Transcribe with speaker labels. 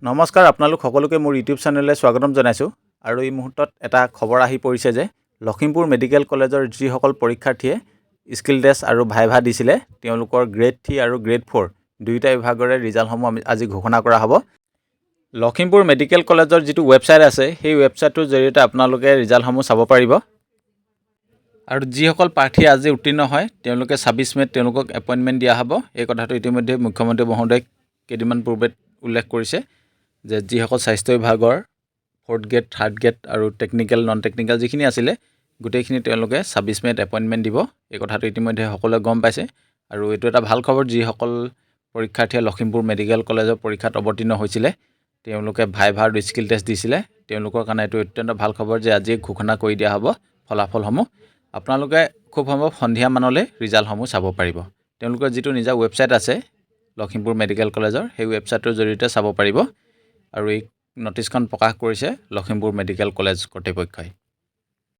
Speaker 1: নমস্কাৰ, আপোনালোক সকলোকে মোৰ ইউটিউব চেনেললৈ স্বাগতম জনাইছোঁ। আৰু এই মুহূৰ্তত এটা খবৰ আহি পৰিছে যে লখিমপুৰ মেডিকেল কলেজৰ যিসকল পৰীক্ষাৰ্থীয়ে স্কিল টেষ্ট আৰু ভাইভা দিছিলে, তেওঁলোকৰ গ্ৰেড 3 আৰু গ্ৰেড 4 দুয়োটা বিভাগৰে ৰিজাল্টসমূহ আমি আজি ঘোষণা কৰা হ'ব। লখিমপুৰ মেডিকেল কলেজৰ যিটো ৱেবছাইট আছে, সেই ৱেবছাইটটোৰ জৰিয়তে আপোনালোকে ৰিজাল্টসমূহ চাব পাৰিব। আৰু যিসকল প্ৰাৰ্থী আজি উত্তীৰ্ণ হয়, তেওঁলোকে 26 মে'ত তেওঁলোকক এপইণ্টমেণ্ট দিয়া হ'ব। এই কথাটো ইতিমধ্যে মুখ্যমন্ত্ৰী মহোদয়ে কেইদিনমান পূৰ্বে উল্লেখ কৰিছে যে যিসকল স্বাস্থ্য বিভাগৰ ফ'ৰ্থ গ্ৰেড, থাৰ্ড গ্ৰেড আৰু টেকনিকেল, নন টেকনিকেল যিখিনি আছিলে, গোটেইখিনি তেওঁলোকে 26 মে'ত এপইণ্টমেণ্ট দিব। এই কথাটো ইতিমধ্যে সকলোৱে গম পাইছে আৰু এইটো এটা ভাল খবৰ। যিসকল পৰীক্ষাৰ্থীয়ে লখিমপুৰ মেডিকেল কলেজৰ পৰীক্ষাত অৱতীৰ্ণ হৈছিলে, তেওঁলোকে ভাইভা আৰু স্কিল টেষ্ট দিছিলে, তেওঁলোকৰ কাৰণে এইটো অত্যন্ত ভাল খবৰ যে আজি ঘোষণা কৰি দিয়া হ'ব ফলাফলসমূহ। আপোনালোকে খুব সম্ভৱ সন্ধিয়া মানলৈ ৰিজাল্টসমূহ চাব পাৰিব। তেওঁলোকৰ যিটো নিজা ৱেবছাইট আছে লখিমপুৰ মেডিকেল কলেজৰ, সেই ৱেবছাইটটোৰ জৰিয়তে চাব পাৰিব। আৰু এই নটিচখন প্ৰকাশ কৰিছে লখিমপুৰ মেডিকেল কলেজ কৰ্তৃপক্ষই।